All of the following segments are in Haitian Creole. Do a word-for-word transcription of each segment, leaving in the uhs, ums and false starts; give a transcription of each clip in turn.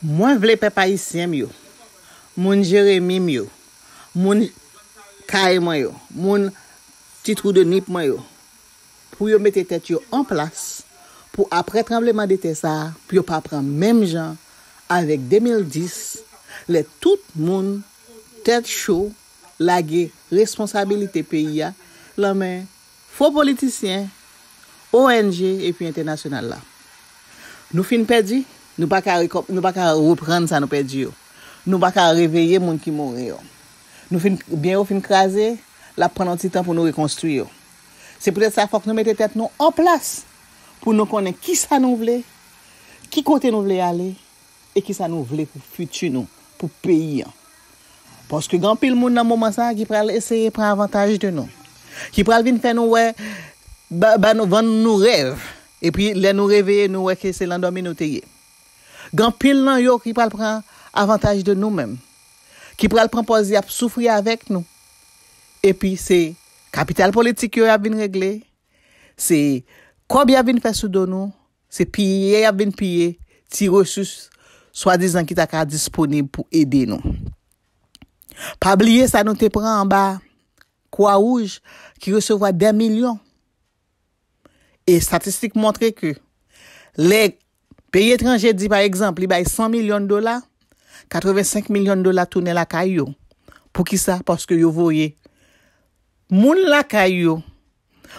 Mwen vle pèp ayisyen m yo, moun Jeremi m yo, moun kay mwen yo, moun Ti Twou de Nip mwen yo, pou yo mete tèt yo an plas, pou apre tranbleman de tè sa a, pou yo pa pran menm jan avèk de mil dis, lè tout moun tèt cho lage responsabilite peyi a lan men fo politisyen, O N G epi entènasyonal la. Nou fin pèdi, nou pa ka rekòp-, nou pa ka reprann sa nou pèdi yo. Nou pa ka reveye moun ki mouri yo. Nou fin, byen yo fin kraze, l ap pran yon ti tan pou nou rekonstwi yo. Se poutèt sa fòk nou mete tèt nou an plas pou nou konnen kisa nou vle, ki kote nou vle ale, e kisa nou vle pou fiti nou, pou peyi an. Paske gen anpil moun nan moman sa a ki pral eseye pran avantaj de nou, ki pral vin fè nou wè, ba, ba nou, vann nou rèv, epi lè nou reveye, nou wè ke se lan dòmi nou te ye. Gen anpil nan yo ki pral pran avantaj de nou menm, ki pral pran pòz y ap soufri avèk nou. Epi se kapital politik yo y ap vin regle, se kòb y ap vin fè sou do nou, se piye y ap vin piye ti resous swadizan ki ta ka disponib pou ede nou. Pa bliye sa nou te pran anba Kwa Wouj ki resevwa dè milyon. E estatistik montre ke lè peyi etranje di, pa egzanp, li bay san milyon dola, katrevensenk milyon dola tounen lakay yo. Poukisa? Paske yo voye moun lakay yo,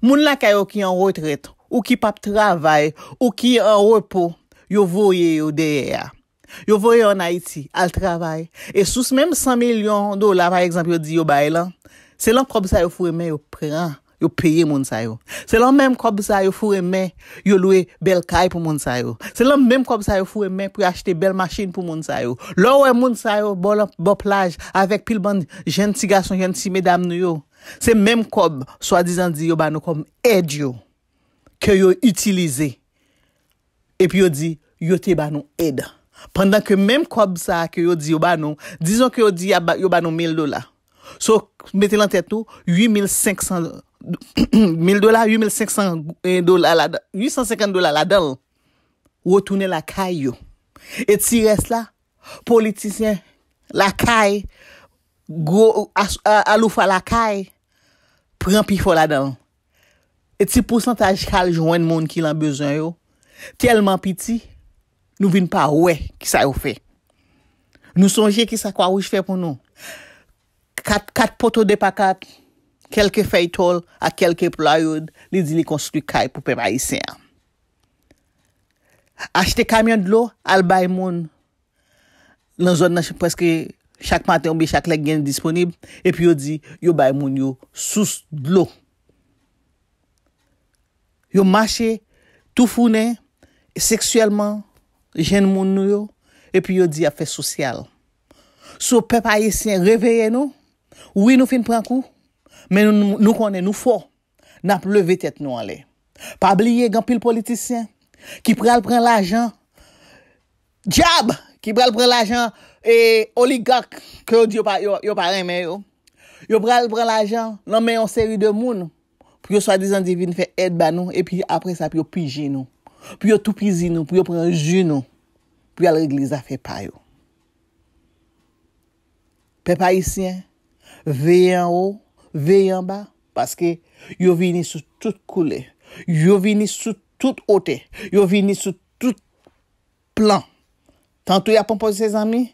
moun lakay yo ki an retrèt, ou ki p ap travay, ou ki an repo, yo voye yo dèyè a. Yo voye yo ann Ayiti, al travay. E sou menm san milyon dola, pa egzanp, yo di yo bay lan, se lan kòb sa yo foure men yo pran, yo peye moun sa yo. Se lan menm kòb sa yo foure men yo lwe bèl kay pou moun sa yo. Se lan menm kòb sa yo foure men pou yo achte bèl machin pou moun sa yo. Lè w wè moun sa yo bò, bò plaj avèk pil bann jèn ti gason, jèn ti medam nou yo, se menm kòb swadizan di yo ba nou kòm èd yo ke yo itilize. Epi yo di, yo te ba nou èd. Pandan ke menm kòb sa a ke yo di yo ba nou, dizon ke yo di y ap ba, yo ba nou mil dola. So, mete lan tèt ou, uit mil senk san, mil dola, uit mil senk san, eh, dola ladan, uit san senkant dola ladan l, retounen lakay yo. E ti rès la, politisyen lakay, gwo as-, a-, aloufa lakay, pran pifò ladan l. E ti pousantaj k al jwenn moun ki lan bezwen yo tèlman piti, nou vin pa wè kisa yo fè. Nou sonje kisa Kwa Wouj fè pou nou. Kat, kat poto de pa kat, kèlke fèy tòl ak kèlke plywood, li di li konstwi kay pou pèp ayisyen an. Achte kamyon dlo, al bay moun nan zòn nan, prèske chak maten oubyen chak lè k gen disponib, epi yo di yo bay moun yo sous dlo. Yo mache toufounen seksyèlman jèn moun nou yo, epi yo di y ap fè sosyal. So, pèp ayisyen, reveye nou. Wi, nou fin pran kou, men nou, nou, nou konnen nou fò. N ap leve tèt nou anlè. Pa bliye, gen anpil politisyen ki pral pran lajan, dyab, ki pral pran lajan, e, oligak ke yo di yo pa, yo, yo pa renmen yo. Yo pral pran lajan nan men yon seri de moun pou yo swadizan di vin fè èd ba nou, epi apre sa pou yo pije nou, pou yo toupizi nou, pou yo pran ji nou, pou y al regle zafè pa yo. Pèp ayisyen, veye anwo, veye anba, paske yo vini sou tout koulè, yo vini sou tout wotè, yo vini sou tout plan. Tanto y ap pran pòz se zanmi,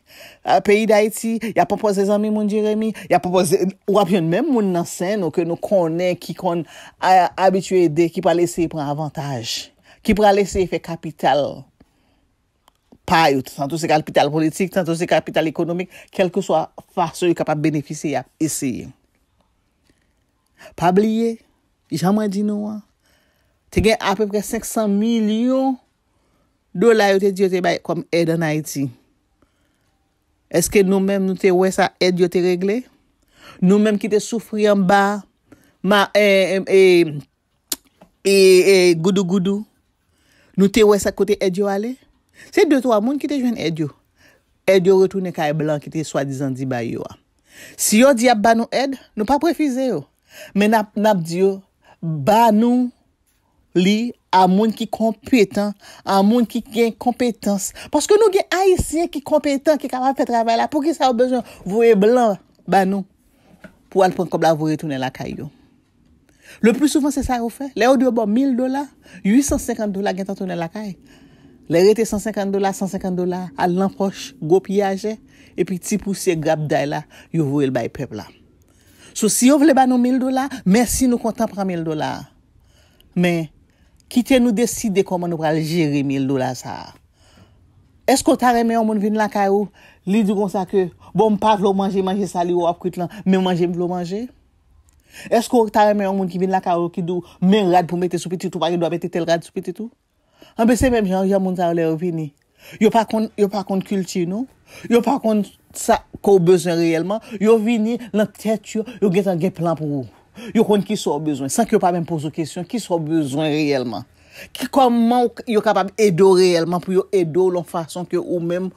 a, peyi Dayiti, y ap pran pòz se zanmi moun Jeremi, y ap pran pòz se, w ap jwenn menm moun nan sen nou ke nou konnen ki konn, a, abitye ede, ki pral eseye pran avantaj, ki pral eseye fè kapital pa yo, tanto se kapital politik, tanto se kapital ekonomik, kèlkeswa fason yo kapab benefisye, y ap eseye. Pa bliye, jan mwen di nou an, te gen apeprè senk san milyon dola yo te di yo te bay kòm èd ann Ayiti. Èske nou menm nou te wè sa èd yo te regle? Nou menm ki te soufri anba ma, e, e, e, e, e, goudougoudou, nou te wè sa kote èd yo ale? Se de twa moun ki te jwenn èd yo. Èd yo retounen kay blan ki te swadizan di bay yo a. Si yo di y ap ba nou èd, nou p ap refize yo. Men n ap, n ap di yo, ba nou li a moun ki konpetan, a moun ki gen konpetans. Paske nou gen Ayisyen ki konpetan, ki kapab fè travay la. Poukisa yo bezwen voye blan ba nou pou al pran kòb la voye tounen lakay yo? Le pli souvan, se sa yo fè. Lè yo di yo ba w mil dola, uit san senkant dola gentan tounen lakay. Lè rete san senkant dola, san senkant dola, al nan pòch gwo piyajè, epi ti pousyè grapday la, yo voye l bay pèp la. So, si yo vle ba nou mil dola, mèsi, nou kontan pran mil dola a. Men, kite nou deside kòman nou pral jere mil dola sa a. Èske w ta renmen yon moun vin lakay ou, li di w konsa ke, bon, m pa vle w manje manje sa li wè w ap kwit lan, men manje m vle w manje? Èske w ta renmen yon moun ki vin lakay ou ki di w, men rad pou mete sou pitit ou, pa gen dwa mete tèl rad sou pitit ou? Anben, se menm jan, jan moun sa yo lè yo vini. Yo pa konn, yo pa konn kilti nou. Yo pa konn sa ke w bezwen reyèlman. Yo vini, nan tèt yo, yo gentan gen plan pou ou. Yo konn kisa w bezwen, san ke yo pa menm poze w kesyon, kisa w bezwen reyèlman. Ki, kòman w, yo kapab ede w reyèlman pou yo ede w yon fason ke ou menm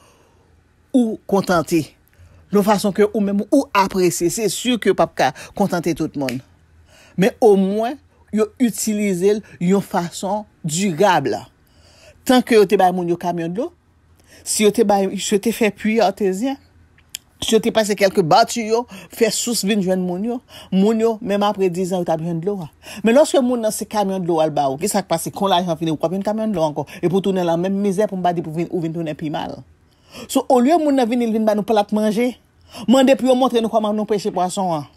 ou kontante. Yon fason ke ou menm ou apresye. Se si ke yo p ap ka kontante tout moun. Men omwen, yo itilize l yon fason dirab. Tan ke yo te bay moun yo kamyon dlo, si yo te bay, si yo te fè pwi atezyen, si yo te pase kèlke bati yo, fè sous vin jwenn moun yo, moun yo, menm apre diz an, yo t ap jwenn dlo a. Men lòske moun nan se kamyon dlo al ba ou, kisa k pase? Kon lajan fini, ou p ap jwenn kamyon dlo ankò. Epi w tounen lan menm mizè, pou m pa di pou vin, ou vin tounen pi mal. So, olye moun nan vini, l vin ba nou plat manje, mande pou yo montre nou kòman nou pêche pwason an.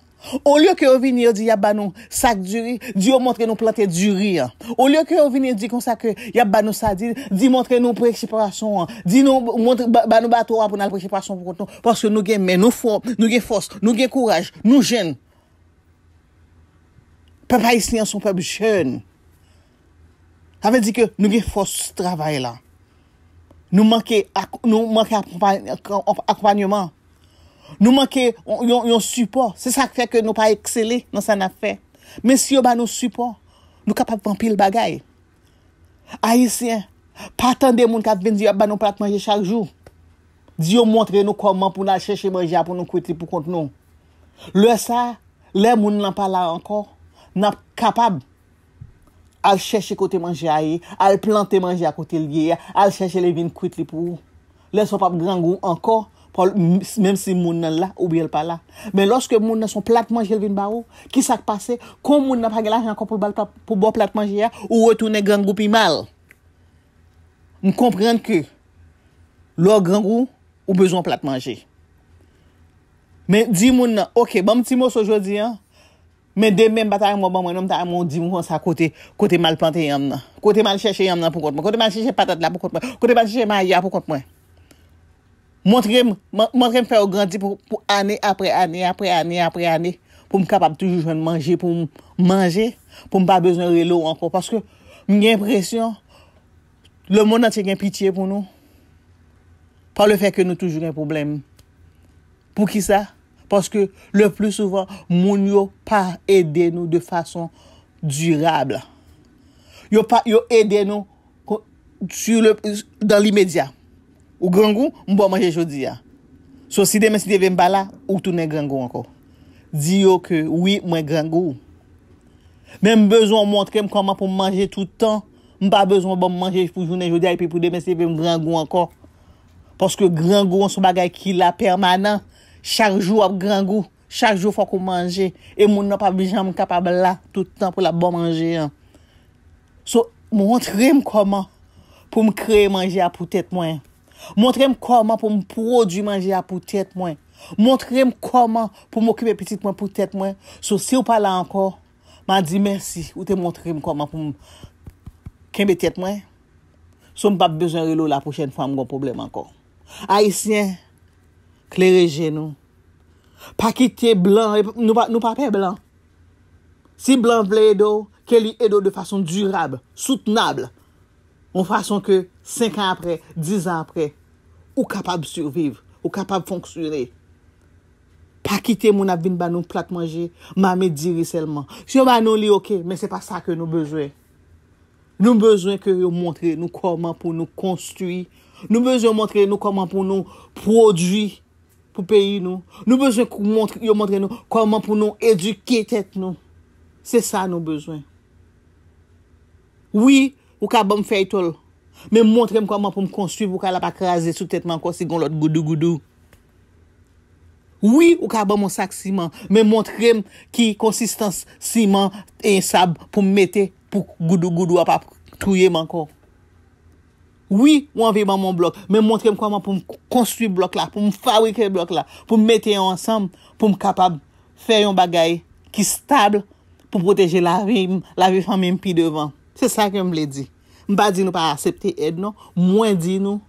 Olye ke yo vini, yo di y ap ba nou sak diri, di yo montre nou plante diri an. Olye ke yo vini di konsa ke y ap ba nou sadin, di montre nou pêche pwason an. Di nou, montre, ba, ba nou bato a pou n al pêche pwason pou kont nou. Paske nou gen men, nou fò, nou gen fòs, nou gen kouraj, nou jèn. Pèp ayisyen an se yon pèp jèn. Sa vle di ke nou gen fòs travay la. Nou manke ak-, nou manke akonpay-, akonpayman. Nou manke yon, yon, yon sipò. Se sa k fè ke nou pa eksele nan sa n ap fè. Men si yo ba nou sipò, nou kapab fè anpil bagay. Ayisyen, pa tande moun k ap vin di y ap ba nou plat manje chak jou. Di yo montre nou kòman pou n al chèche manje a pou nou kwit li pou kont nou. Lè sa, lè moun nan pa la ankò, n ap kapab al chèche kote manje a ye, al plante manje a kote l ye a, al chèche li vin kwit li pou ou. Lè sa w p ap grangou ankò, pa w, m-, menm si moun nan la oubyen l pa la. Men lòske moun nan se yon plat manje l vin ba ou, kisa k pase? Kon moun nan pa gen lajan ankò pou l ba l plat, pou ba w plat manje a, ou retounen grangou pi mal. M konprann ke lè w grangou, ou bezwen yon plat manje. Men di moun nan, "Oke, ban m ti moso jodi a, men demen m pa ta renmen w ban mwen non, m ta renmen w di m konsa kote, kote m al plante yanm nan, kote m al chèche yanm nan pou kont mwen, kote m al chèche patat la pou kont mwen, kote m al chèche mayi a pou kont mwen." Montre m, mon-, montre m fè yo grandi pou, pou ane apre ane, apre ane, apre ane, pou m kapab toujou jwenn manje pou m manje, pou m pa bezwen rele w ankò. Paske m gen enpresyon lemonn antye gen pitye pou nou, pa lefètke nou toujou gen pwoblèm. Poukisa? Paske le pli souvan, moun yo pa ede nou de fason dirab. Yo pa, yo ede nou ko-, sur le, dans l'immédiat. Ou grangou, m ba w manje jodi a. So, si demen, si Dye vle, m pa la, ou tounen grangou ankò. Di yo ke, wi, mwen grangou. Men m bezwen w montre m kòman pou m manje tout tan. M pa bezwen w ban m manje pou jounen jodi a, epi pou demen, si Dye vle, m grangou ankò. Paske grangou an se yon bagay ki la pèmanan. Chak jou w ap grangou. Chak jou fòk ou manje. E moun nan p ap janm kapab la tout tan pou l ap ba w manje an. So, montre m kòman pou m kreye manje a pou tèt mwen. Montre m kòman pou m pwodui manje a pou tèt mwen. Montre m kòman pou m okipe pitit mwen pou tèt mwen. So, si w pa la ankò, m a di mèsi. Ou te montre m kòman pou m kenbe tèt mwen. So, m p ap bezwen rele w la pwochèn fwa m gon pwoblèm ankò. Ayisyen, klere je nou. Pa kite blan, nou pa, nou pa pè blan. Si blan vle ede w, ke li ede w de fason dirab, soutnab. Yon fason ke senk an apre, diz an apre, ou kapab siviv, ou kapab fonksyone. Pa kite moun ap vin ba nou plat manje, mamit diri sèlman. Si yo ba nou li, oke, men se pa sa ke nou bezwen. Nou bezwen ke yo montre nou kòman pou nou konstwi. Nou bezwen montre nou kòman pou nou pwodui pou peyi nou. Nou bezwen kou-, montre, yo montre nou kòman pou nou edike tèt nou. Se sa nou bezwen. Wi, Ou ka ban m fèy tòl. Men montre m kòman pou m konstwi pou kay la pa kraze sou tèt mwen ankò si gon lòt goudougoudou. Wi, ou ka ban m yon sak siman, men montre m ki konsistans siman e sab pou m mete pou goudougoudou a pa touye m ankò. Wi, ou anvi ban m yon blòk, men montre m kòman pou m konstwi blòk la, pou m fabrike blòk la, pou m mete yo ansanm, pou m kapab fè yon bagay ki stab pou pwoteje lavi m, lavi fanmi m pi devan. Se sa ke m vle di. M pa di nou pa aksepte èd, non. Mwen di nou,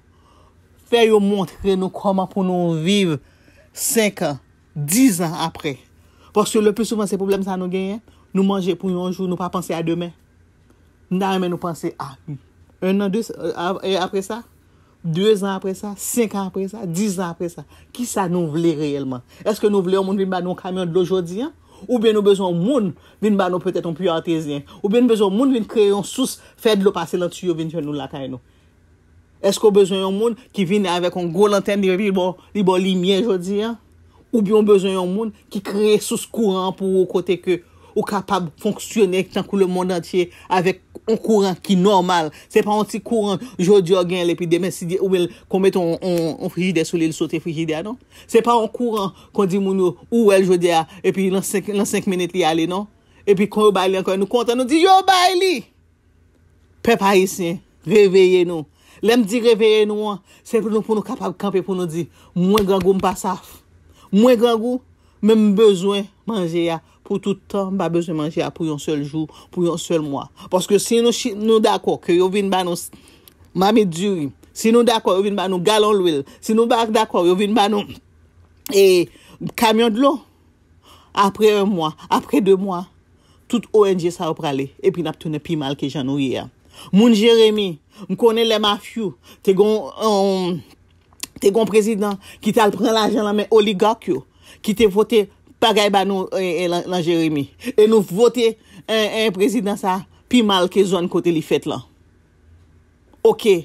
fè yo montre nou kòman pou nou viv senk an, diz an apre. Paske le pli souvan se pwoblèm sa nou genyen. Nou manje pou yon jou, nou pa panse a demen. M ta renmen nou panse a en an, de, e apre sa, de zan apre sa, senk an apre sa, diz an apre sa. Kisa nou vle reyèlman? Èske nou vle yon moun vin ba nou yon kamyon dlo jodi an? Oubyen nou bezwen yon moun vin ba nou petèt yon puits artésien? Oubyen nou bezwen yon moun vin kreye yon sous, fè dlo pase lan tiyo vin jwenn nou lakay nou? Èske w bezwen yon moun ki vin avèk yon gwo lantèn, li, li ba w, li ba w limyè jodi an? Oubyen w bezwen yon moun ki kreye sous kouran an pou ou kote ke ou kapab fonksyone tankou lemonn antye avèk yon kouran ki nòmal? Se pa yon ti kouran jodi a w genyen l epi demen si Dye, oubyen konn mete yon, yon, yon frijidè sou li, li sote frijidè a, non. Se pa yon kouran kon di moun yo, ou wè l jodi a, epi lan senk, lan senk minit li ale, non. Epi kon yo bay li ankò, nou kontan, nou di, yo bay li! Pèp ayisyen, reveye nou. Lè m di reveye nou an, se pou nou, pou nou kapab kanpe pou nou di, mwen grangou, m pa saf. Mwen grangou, men m bezwen manje a pou tout tan, m pa bezwen manje a pou yon sèl jou, pou yon sèl mwa. Paske si nou, chi- nou dakò ke yo vin ba nou s- mamit diri, si nou dakò yo vin ba nou galon lwil, si nou pa dakò yo vin ba nou e kamyon dlo, apre yon mwa, apre de mwa, tout O N G sa yo prale, epi n ap tounen pi mal ke jan nou ye a. Moun Jeremi, m konnen lè mafyou te gon, um, te gon prezidan ki t al pran lajan lan men oligak yo, ki te vote bagay ba nou, e, e, lan, lan Jeremi. E nou vote, e, e, prezidan sa pi mal ke zòn kote li fèt lan. Oke,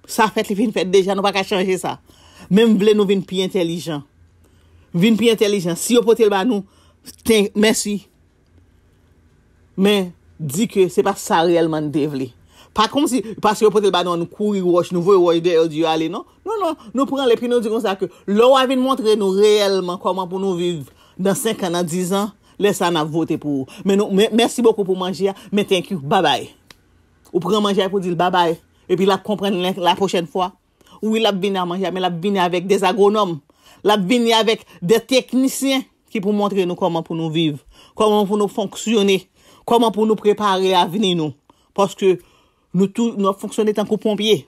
sa fèt, li fin fèt deja, nou pa ka chanje sa. Men m vle nou vin pi entèlijan. Vin pi entèlijan. Si yo pote l ba nou, ten, mèsi. Men, di ke se pa sa reyèlman n te vle. Pa kòmsi, paske yo pote l ba nou, nou kouri wòch, nou voye wòch dèyè yo di yo ale, non. Non, non, nou pran l epi nou di konsa ke lè w a vin montre nou reyèlman kòman pou nou viv nan senk an, nan diz an, lè sa a n ap vote pou ou. Men nou, men, mèsi bokou pou manje a, men thank you, babay. Ou pran manje a pou di l babay, epi l ap konprann lè, la pwochèn fwa. Wi, l ap vini a manje a, men l ap vini avèk de agwonòm. L ap vini avèk de teknisyen ki pou montre nou kòman pou nou viv, kòman pou nou fonksyone, kòman pou nou prepare avni nou. Paske nou tou, nou ap fonksyone tankou ponpye.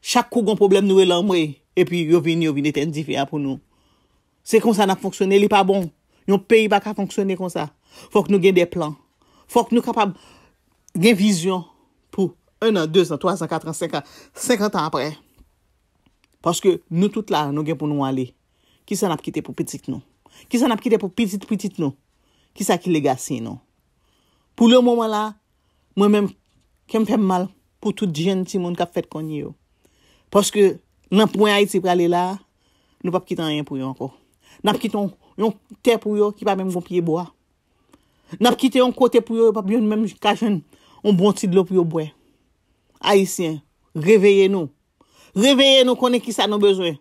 Chak kou gon pwoblèm, nou rele anmwe, epi yo vini, yo vin etenn dife a pou nou. Se konsa n ap fonksyone, li pa bon. Yon peyi pa ka fonksyone konsa. Fòk nou gen de plan. Fòk nou kapab gen vizyon pou en an, de zan, twa zan, kat an, senk an, senkant an apre. Paske nou tout la, nou gen pou nou ale. Kisa n ap kite pou pitit nou? Kisa n ap kite pou pitit pitit nou? Kisa ki legasi nou? Pou le moman la, mwen menm, kè m fè m mal pou tout jèn timoun k ap fèt kounye yo. Paske nan pwen Ayiti prale la, nou p ap kite anyen pou yo ankò. N ap kite yon, yon tè pou yo ki pa menm gon pye bwa. N ap kite yon kote pou yo, yo p ap jwenn menm ka jwenn yon bon ti dlo pou yo bwè. Ayisyen, reveye nou. Reveye nou, konnen kisa nou bezwen.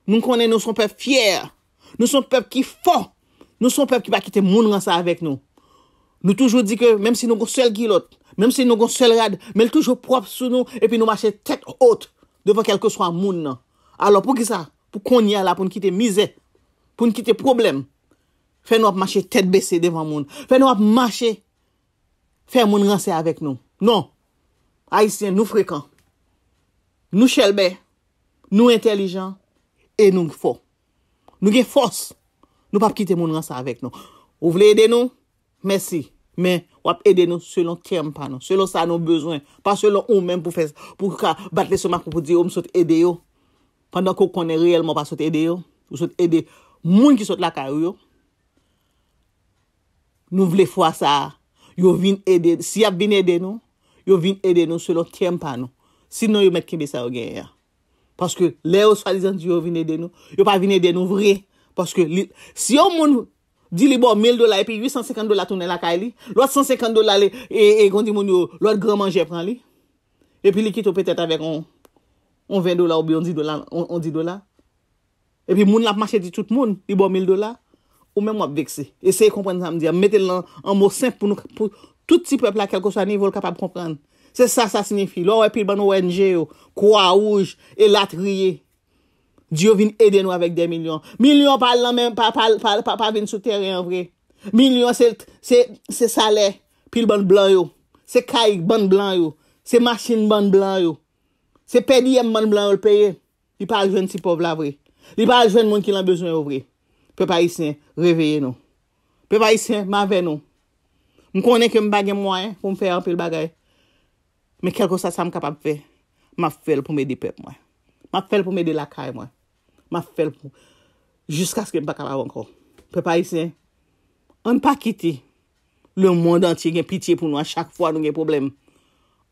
Nou konnen nou se yon pèp fyè. Nou se yon pèp ki fò. Nou se yon pèp ki pa kite moun ranse avèk nou. Nou toujou di ke menm si nou gon sèl kilòt, menm si nou gon sèl rad, men l toujou pwòp sou nou, epi nou mache tèt wot devan kèlkeswa moun nan. Alò, poukisa? Pou kounye a la, pou n kite mizè, pou n kite pwoblèm, fè nou ap mache tèt bese devan moun, fè nou ap mache fè moun ranse avèk nou. Non. Ayisyen, nou frekan. Nou chèlbè. Nou entèlijan. E nou fò. Nou gen fòs. Nou p ap kite moun ranse avèk nou. Ou vle ede nou? Mèsi. Men, w ap ede nou selon tèm pa nou. Selon sa nou bezwen. Pa selon ou menm pou fè, pou ka bat lestomak ou pou di, "O, m sot ede yo." Pandan ke w konnen reyèlman w pa sot ede yo. Ou sot ede moun ki sot lakay ou yo. Nou vle fwa sa a, yo vin ede, si y ap vin ede nou, yo vin ede nou selon tèm pa nou. Sinon, yo mèt kenbe sa yo genyen an. Paske lè yo swadizan di yo vin ede nou, yo pa vin ede nou vre. Paske li, si yon moun di li ba w mil dola epi uit san senkant dola tounen lakay li, lòt san senkant dola li, e, e, kon di moun yo, lòt gran manjè pran li. Epi li kite w petèt avèk on, on ven dola oubyen on dis dola, on, on dis dola. Epi moun l ap mache di tout moun, li ba w mil dola, ou menm w ap vekse. Eseye konprann sa m di a. M mete l nan an mo senp pou nou, pou tout ti pèp la, kèlkeswa nivo l, kapab konprann. Se sa sa siyifi. Lè w wè pil bann O N G yo, Kwa Wouj, elatriye, di yo vin ede nou avèk de milyon. Milyon pa al nan men, pa, pa, pa, pa, pa vin sou teren an vre. Milyon se, se, se salè pil bann blan yo. Se kay bann blan yo. Se machin bann blan yo. Se pèdiyèm bann blan yo l peye. Li pa al jwenn ti pòv la vre. Li pa al jwenn moun ki lan bezwen yo vre. Pèp ayisyen, reveye nou. Pèp ayisyen, m avè nou. M konnen ke m pa gen mwayen pou m fè anpil bagay. Men kèlkeswa sa m kapab fè, m ap fè l pou m ede pèp mwen. M ap fè l pou m ede lakay mwen. M ap fè l pou, jiskaske m pa kapab ankò. Pèp ayisyen, ann pa kite lemonn antye gen pitye pou nou a chak fwa nou gen pwoblèm.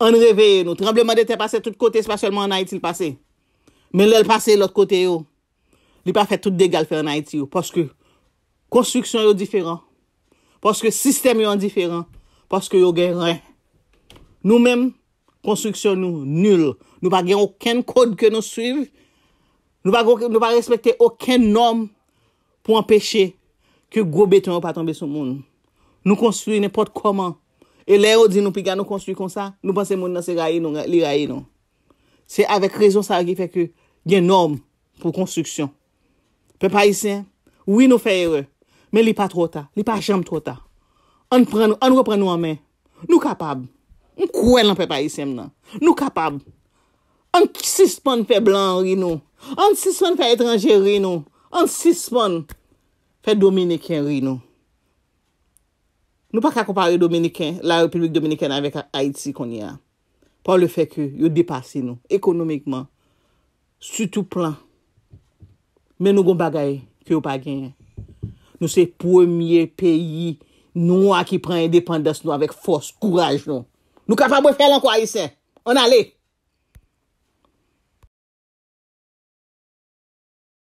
Ann reveye nou. Tranblemanntè pase tout kote, se pa sèlman ann Ayiti l pase. Men lè l pase lòt kote yo, li pa fè tout dega l fè ann Ayiti yo. Paske konstriksyon yo diferan. Paske sistèm yo an diferan. Paske yo gen ren. Nou menm, konstriksyon nou nil. Nou pa gen okenn kòd ke nou swiv. Nou pa, nou pa respekte okenn nòm pou anpeche ke gwo beton yo pa tonbe sou moun. Nou konstwi nenpòt kòman. E lè yo di nou piga nou konstwi konsa, nou panse moun nan se rayi nou, li rayi nou. Se avèk rezon sa a ki fè ke gen nòm pou konstriksyon. Pèp ayisyen, wi, nou fè erè, men li pa twò ta. Li pa janm twò ta. Ann pran nou, ann reprann nou an men. Nou kapab. M kwè lan pèp ayisyen m nan. Nou kapab. Ann sispann fè blan ri nou. Ann sispann fè etranje ri nou. Ann sispann fè dominiken ri nou. Nou pa ka konpare dominiken, la Repiblik Dominikèn avèk Ayiti kounye a. Pa le fè ke yo depase nou ekonomikman, sitou plan. Men nou gon bagay ke yo pa genyen. Nou se premye peyi nwa ki pran endepandans nou avèk fòs, kouraj nou. Nou kapab refè l ankò, ayisyen. Ann ale.